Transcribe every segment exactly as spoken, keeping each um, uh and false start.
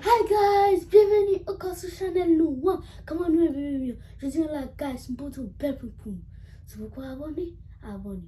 Hi guys, byenveni ankò sou chanèl nou an. Kòman nou ye, bebe yo? Jodi a la guys, m pote yon bèl prank pou nou. Si w poko abòne, abòne.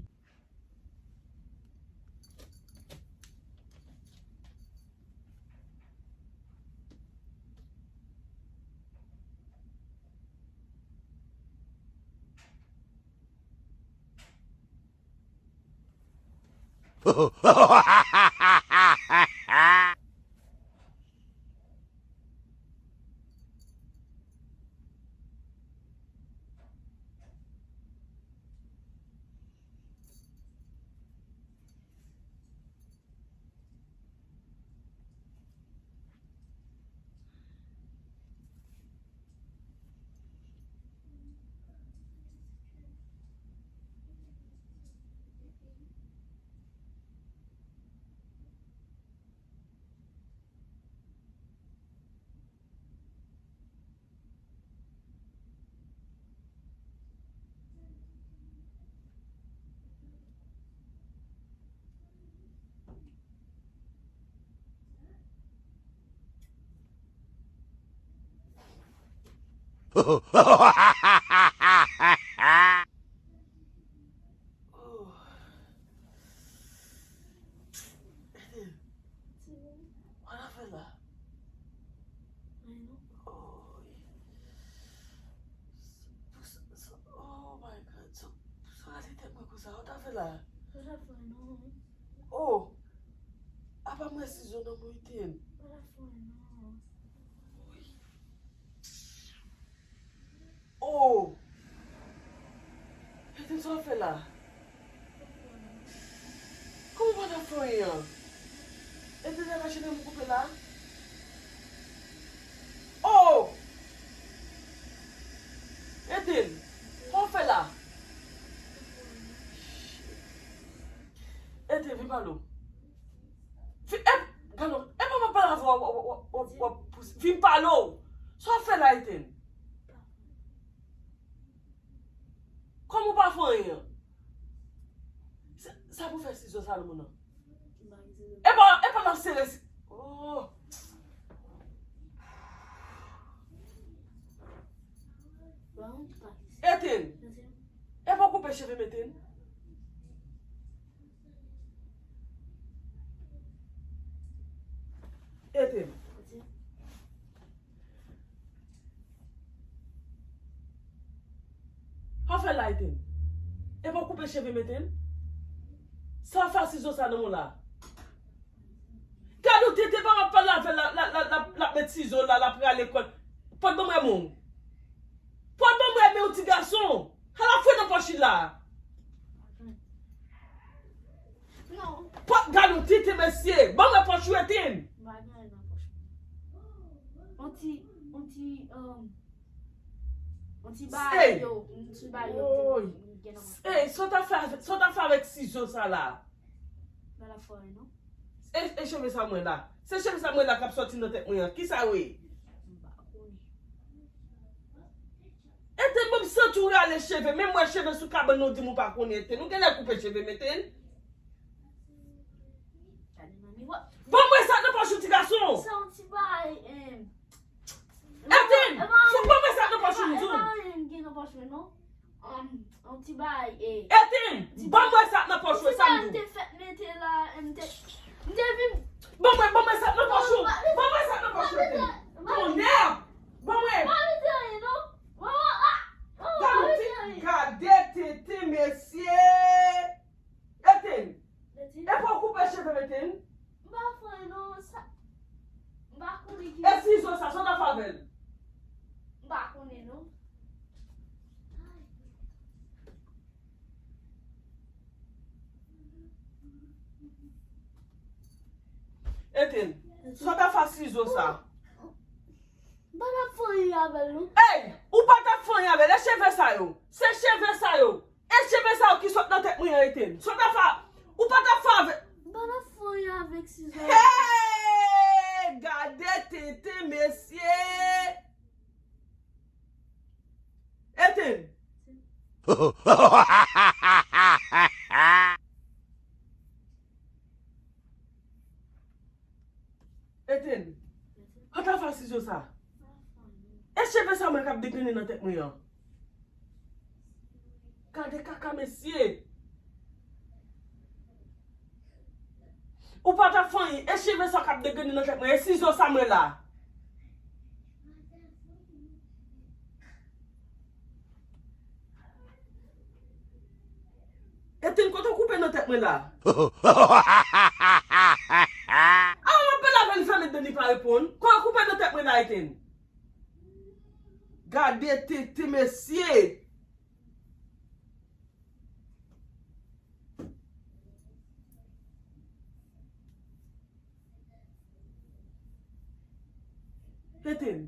Sa w ap fè la? Oh, sa, sa, oh my God, sa, sa rete tèt mwen konsa, sa w t ap fè la? Sa w t ap fè non? Oh, apa mwen sizo nan mwen ten. Sa w t ap fè non? Oh! Eden, sa w ap fè la? Kòman w pa t ap fè anyen an? Eden, sa kache nan m koupe la? Oh! Eden, sa w ap fè la? Eden, vin pale w. Vin, e, gade w, e pa m ap pale avè w, w ap, w ap, w ap, w ap pouse. Vin pale w. Sa w ap fè la, Eden? Kòman w pa fè anyen an? Sa, sa pou fè sizo sa nan moun nan? E pa, e pa m ap sere si, oh. Eden. E pa w koupe cheve m, Eden? Eden. Sa w fè la, Eden? E pa w koupe cheve m, Eden? Sa w fè a sizo sa nan men w la? Gade w, Tete pa m ap pale avè l, la, la, la, la, l ap met sizo la, l ap rale kò l. Pot ban mwen men w. Pot ban mwen men w, ti gason. Ala fwe nan pòch li la. Non. Pot, gade w, Tete, mesye. Ban mwen pòch ou, Eden. M pa gen anyen nan pòch mwen. On ti, on ti, um, on ti bagay yo, on ti bagay yo, m gen nan pòch mwen. Ey, sa w t ap fè avèk, sa w t ap fè avèk sizo sa la? M pa t ap fè anyen, non. E, e cheve sa mwen la? Se cheve sa mwen la k ap sòti nan tèt mwen an. Kisa yo ye? M pa konnen. Eten, bon, m santi w rale cheve. Menm mwen cheve sou kabann nan, w di m ou pa konnen, Eten. Ou genlè koupe cheve m, Eten. Gade manmi, w ap... Ban mwen sa nan pòch ou, ti gason. Sa yon ti bagay, em, Eten, fout ban mwen sa nan pòch ou, m di w. E pa anyen m gen nan pòch mwen, non. Um, yon ti bagay, e. Eten, ban mwen sa nan pòch ou, sa m di w. Yon ti bagay m te fèk mete la, e m te, m te vin. Ban mwen, ban mwen sa nan pòch ou. Ban mwen sa nan pòch ou, Eten. Tonnè! Ban mwen. M pa mete anyen, non. Gade Tete, mesye. Eten, e pa w koupe cheve m, Eten? M pa fè non, sa, m pa konnen ki... E sizo sa, sa w t ap fè avè l? M pa konnen non. Eten, sa w t ap fè a sizo sa? M pa t ap fè anyen avè l non. Ey, ou pa t ap fè anyen avè l, e cheve sa yo, se cheve sa yo. E cheve sa yo ki sot nan tèt mwen an, Eten. Sa w t ap fè? Ou pa t ap fè avè... M pa t ap fè anyen avèk sizo. Hey! Gade Tete, mesye! Eten. Eten. Kot afè sizo sa? E cheve sa mwen k ap degrennen nan tèt mwen an? Gade kaka, mesye. Ou pa t ap fè anyen. E cheve sa k ap degrennen nan tèt mwen. E sizo sa mwen la. Eten, kote w koupe nan tèt mwen la? A, m ap pale avè l, fèmen dan li pa reponn. Kote w koupe nan tèt mwen la, Eten? Gade tete, mesye. Eten.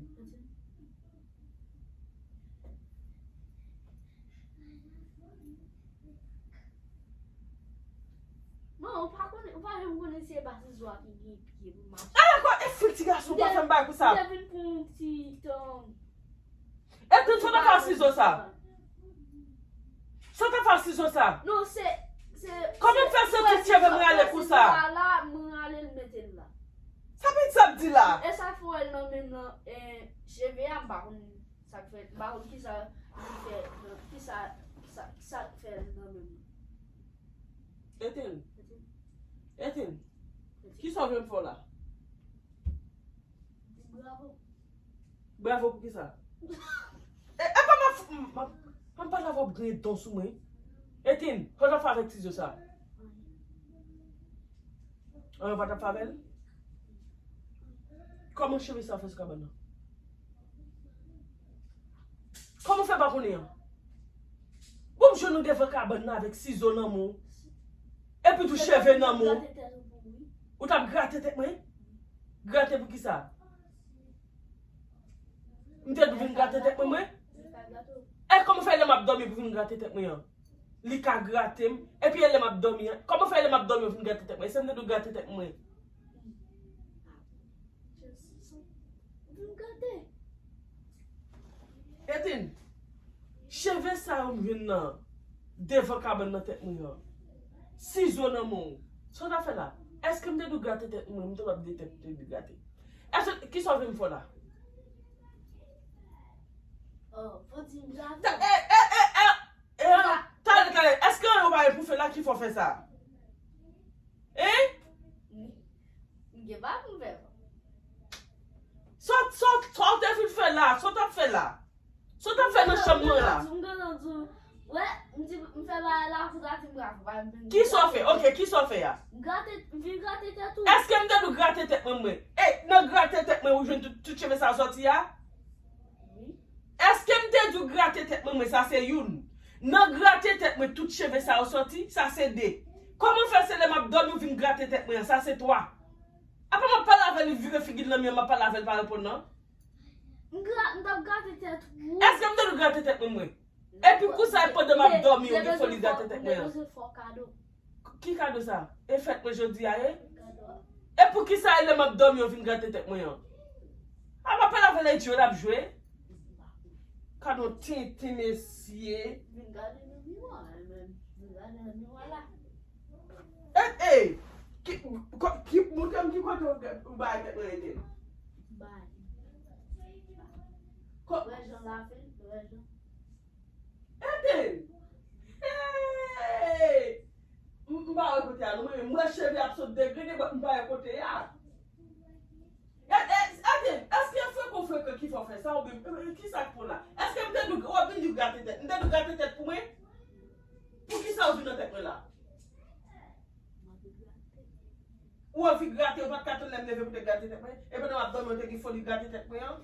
Bon, ou pa konnen, ou pa janm konnen si e pa sizo a ki gen pye pou mache. Ala kwa, e fri ti gason pa fè m bagay pou sa. M te vin pou yon ti tan. Eten, sa w t ap fè ak sizo sa? Sa w t ap fè ak sizo sa? Non, se, se, kòman m fè santi cheve m rale konsa? Mwen rale l mete l la. Sa pitit sa ap di la? E sa fè w wè l nan menm nan, eh, cheve a, m pa konn sa k fè, m pa konn kisa li fè, kisa, kisa, kisa k fè l nan menm nan. Eten. Eten. Kisa w vle m fè w la? Bravo. Bravo pou kisa? E, e pa m ap, m ap, m ap pale avè w, w ap gen don sou mwen. Eten, sa w t ap fè avèk sizo sa? Anyen w pa t ap fè avè l? Kòman cheve sa fè sou kabann nan? Kòman w fè pa konnen an? Bon, m jwenn ou devan kabann nan avèk sizo nan men w. Epi tou cheve nan men w. Ou t ap grate tèt mwen? Grate pou kisa? M te dwe vin grate tèt mwen, mwen? E kòman fè lè m ap dòmi pou vin grate tèt mwen an? Li ka grate m. Epi e lè m ap dòmi an? Kòman fè lè m ap dòmi ou vin grate tèt mwen? E se m te dwe grate tèt mwen? Vin grate. Eten, cheve sa yo m jwenn nan devan kabann nan tèt mwen an. Sizo nan men w. Sa w t ap fè la? Èske m te dwe grate tèt mwen? M te p ap de tèt te dwe grate. Èske, kisa w vle m fè w la? Oh, fò di m grate. Ta-, e, e, e, e, e, talè, talè. Èske anyen w pa gen pou fè la ki fè w fè sa? Hein? M gen pa pou m fè. Sa, sa, sa w te vin fè la? Sa w t ap fè la? Sa w t ap fè nan chanm mwen la? M gentan di w, wè, m di, m fè bagay la, pou sa ti m ka fè, pa m vin. Kisa w fè? Ok, kisa w fè a? M grate, m vin grate tèt ou. Èske m te dwe grate tèt mwen, mwen? E, nan grate tèt mwen, ou jwenn tout, tout cheve sa yo sòti a? Wi. Èske m te dwe grate tèt mwen, mwen? Sa se youn. Nan grate tèt mwen, tout cheve sa yo sòti? Sa se de. Kòman fè se lè m ap dòmi ou vin grate tèt mwen an? Sa se twa. Apa m ap pale avè l, li vire figi l nan mi an, m ap pale avè l, pa reponn nan? M gra-, m t ap grate tèt ou. Èske m te dwe grate tèt mwen, mwen? Epi kisa e pandan m ap dòmi, ou gen foli grate tèt mwen an? Ki kado sa? E fèt mwen jodi a, e? E pou kisa e lè m ap dòmi, ou vin grate tèt mwen an? A, m ap pale avè l, e jwe l ap jwe. Gad yon tenten, mesye. Vin gade nan miwa, vin gade nan miwa la. E, e, ki, ki, montre m ki kote ou bay tèt mwen rete. Bay. Wè jan la fè, wè jan. Eten! Hey! M, m pa wè kote a, non, mwen, mwen cheve ap sot degrennen, but m pa wè kote a. E, e, Eten, èske frekan frekan ki fè w fè sa, oubyen, e, e, kisa k pran la? Èske m te dwe, w ap vin di grate tèt, m te dwe grate tèt pou mwen? Poukisa w vin nan tèt mwen la? Ou anvi grate, ou pa t ka tann lè m leve pou te grate tèt mwen? E pandan m ap dòmi, ou te gen foli grate tèt mwen an?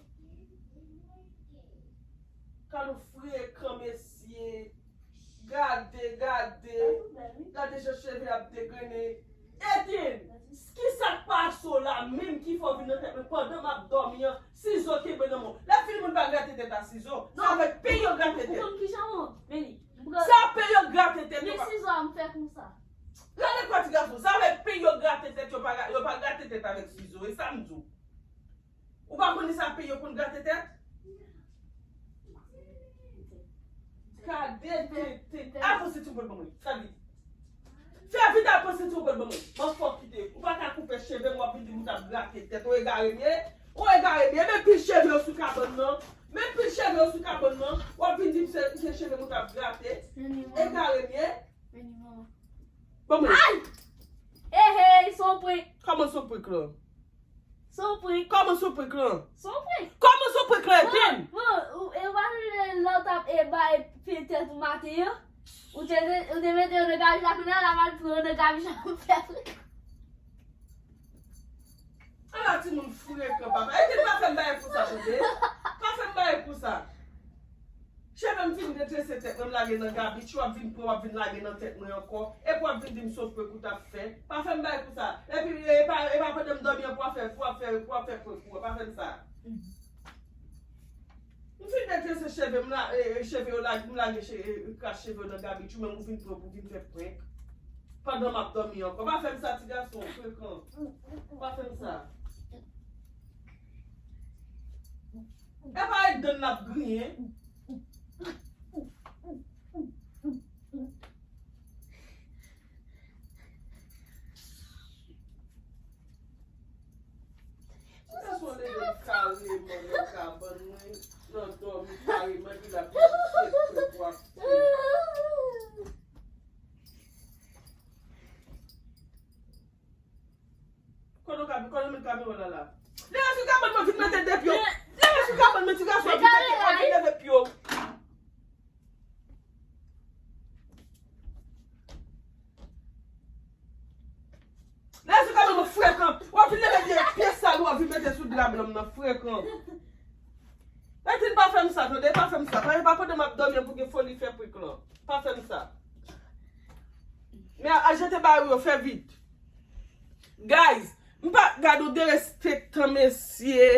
Gad ou frekan, mesye. Gade, gade. Gade jan cheve ap degrennen. Eten, kisa k pase w la menm ki fè w vin nan tèt mwen pandan m ap dòmi an? Sizo kenbe nan men w. Lè fini moun pa grate tèt a sizo. Se avèk peny yo grate tèt. Ou konn kijan, Meni? Se ak peny yo grate tèt yo. Men sizo a m fè konsa. Gade kwa ti gason, sa vle peny yo grate tèt, yo pa, yo pa grate tèt avèk sizo, e sa m di w. Ou pa konn sa peny yo konn grate tèt? Gade tete. Al pran senti w pou l ban mwen. Sa vit. Fè vit al pran senti w pou l ban mwen. Mwen fò kite. Ou pa ka koupe cheve m, w ap vin di m ou t ap grate tèt. Ou egare m ye. Ou egare m ye, men pil cheve yo sou kabann nan. Men pil cheve yo sou kabann nan. W ap vin di m se, se cheve m ou t ap grate. Egare m ye. Bon, mwen. Ay! Ehey, se yon prank. Kòman se yon prank lan? Se yon prank. Kòman se yon prank lan? Se yon prank. Kòman se yon prank lan, Etèn? Bon, bon, ou, e w pa sonje lè w t ap, e, bay pye tèt ou maten an? Ou te, ou te mete yo nan kabich la, kounye a l ap al pran yo nan kabich la pou fè prank. Ala timoun frekan, papa. Etèn, pa fè m bagay konsa, tande. Pa fè m bagay konsa. Cheve m fin detrese tèt mwen, m lage nan gabich, w ap vin pran, w ap vin lage nan tèt mwen ankò. Epi w ap vin di m se yon prank ou t ap fè. Pa fè m bagay konsa. Epi, e pa, e pa pandan m dòmi an pou w ap fè, pou w ap fè, pou w ap fè prank ou an. Pa fè m sa. M fin detrese cheve m la, e, e, cheve yo lage, m lage che-, e, e, kras cheve yo nan gabich, ou menm ou vin pran pou vin fè prank. Pandan m ap dòmi ankò. Pa fè m sa, ti gason, frekan. Pa fè m sa. E pa e dan n ap griyen. Ti gason leve kareman nan kabann mwen, nan dòmi kareman, epi l ap di se prank ou ap fè. Kote w ka, kote w met kamera w la la? Leve sou kabann mwen, vin mete de pye w. Leve sou kabann mwen, ti gason, vin mete, vin leve pye w. Leve sou kabann mwen, frekan. W ap vin leve de pye sal, w ap vin mete sou dra blan m nan, frekan. Etèn, pa fè m sa, tande, pa fè m sa. Pa, pa pandan m ap dòmi an pou gen foli fè prank lan. Pa fè m sa. Men a, a jete bagay yo, fè vit. Guys, m pa gade w derespektan, mesye.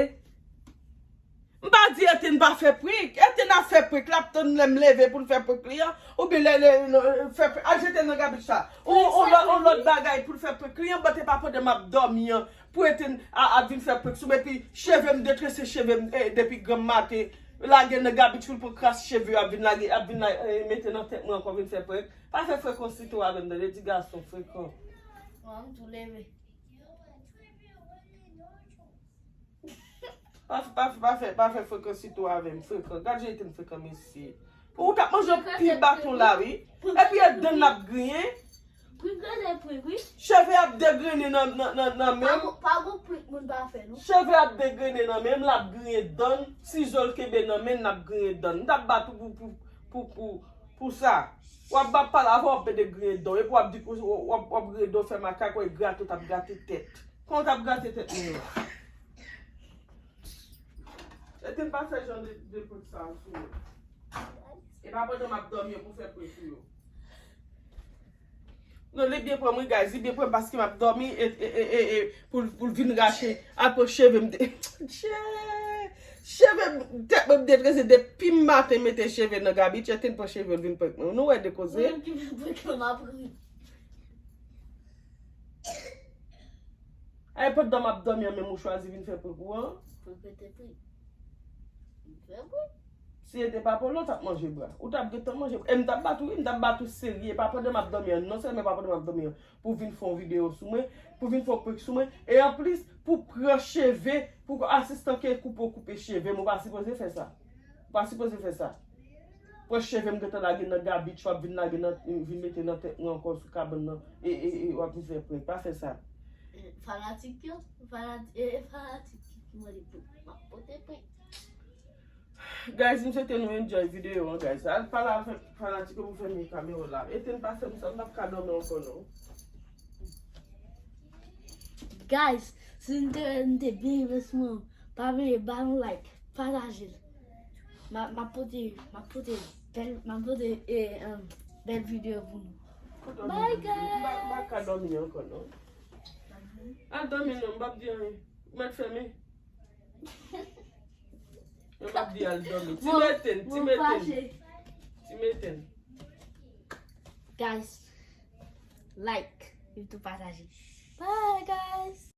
M pa di Etèn pa fè prank. Etèn ap fè prank, l ap tann lè m leve pou l fè prank li an. Oubyen lè, lè, lè, fè prank. Al jete l nan gabich la. Ou, ou lòt, ou lòt bagay pou l fè prank li an, but e pa pandan m ap dòmi an. Pou Etèn a, ap vin fè prank sou m, epi cheve m detrese, cheve m, eh, depi granm maten, lage nan gabich pou l pran kras cheve yo, ap vin lage, ap vin la, eh, mete nan tèt mwen ankò, vin fè prank. Pa fè frekan sito avè m, tande, ti gason frekan. Mwen, m tou leve. Pa, pa, pa fè, pa fè frekan sito avè m, frekan. Gad jan Etèn frekan, mesye. Ou t ap manje yon pil baton la, wi. Epi e dan l ap griyen. Prank lan se prank, wi. Cheve ap degrennen nan, nan, nan, nan men m. Pa gon, pa gon prank moun pa fè, non. Cheve ap degrennen nan men m, l ap griyen dan l. Sizo l kenbe nan men l, l ap griyen dan l. M t ap bat ou pou, pou, pou, pou, pou sa. W ap bat pale avè w, w ap pede griyen dan w. Epi w ap di, w ap, w ap griyen dan w, fè makak, w ap grate, w t ap grate tèt. Kòman w t ap grate tèt mwen an? Etèn pa fè jan de, de prank sa yo sou mwen. E pa pandan m ap dòmi an pou fè prank sou yo. Non, li byen pran m, wi, guys. Li byen pran m paske m ap dòmi e, e, e, e, e pou l, pou l vin rache. Apre cheve m de-, che-, cheve m, tèt mwen m detrese depi m maten mete cheve nan gabich, Etèn pran cheve l vin prank mwen. Nou wè de koze. Mwen ki vin prank mwen, m ap ri. Ay, pandan m ap dòmi an, menm ou chwazi vin fè prank ou an. Prank rete prank. Vin fè prank. Si e te pa pou ou, ou t ap manje bra. Ou t ap gentan manje bra. E m t ap bat ou, wi, m t ap bat ou serye. Pa pandan m ap dòmi an. Non sèlman pa pandan m ap dòmi an. Pou vin fè yon videyo sou mwen. Pou vin fè yon prank sou mwen. E anplis, pou pran cheve, pou asistan ke koupe w koupe cheve m. Ou pa sipoze fè sa. Ou pa sipoze fè sa. Pran cheve m gentan lage nan gabich, w ap vin lage nan, vin mete nan tèt mwen ankò sou kabann nan. E, e, e, w ap vin fè prank. Pa fè sa. E, fanatik yo, fanati-, e, e, fanatik ki mande pou m ap pote prank. Guys, m swete nou enjoy videyo an, guys. Al pale avèk fanatik yo pou fèmen kamera la. Etèn pa fè m sa, m p ap ka dòmi ankò non. Guys, si n te, n te byen renmen sou mwen, pa bliye ba nou like, pataje l. M a, m ap pote, m ap pote bèl, m ap pote, e, um, bèl videyo pou nou. Bye, guys. M pa, m pa ka dòmi ankò non. Al dòmi non, m p ap di anyen. Ou mèt fèmen. Yo p ap di al dòmi. Ti Meten, ti Meten. Ti Meten. Guys, like, epi tou pataje. Bye, guys.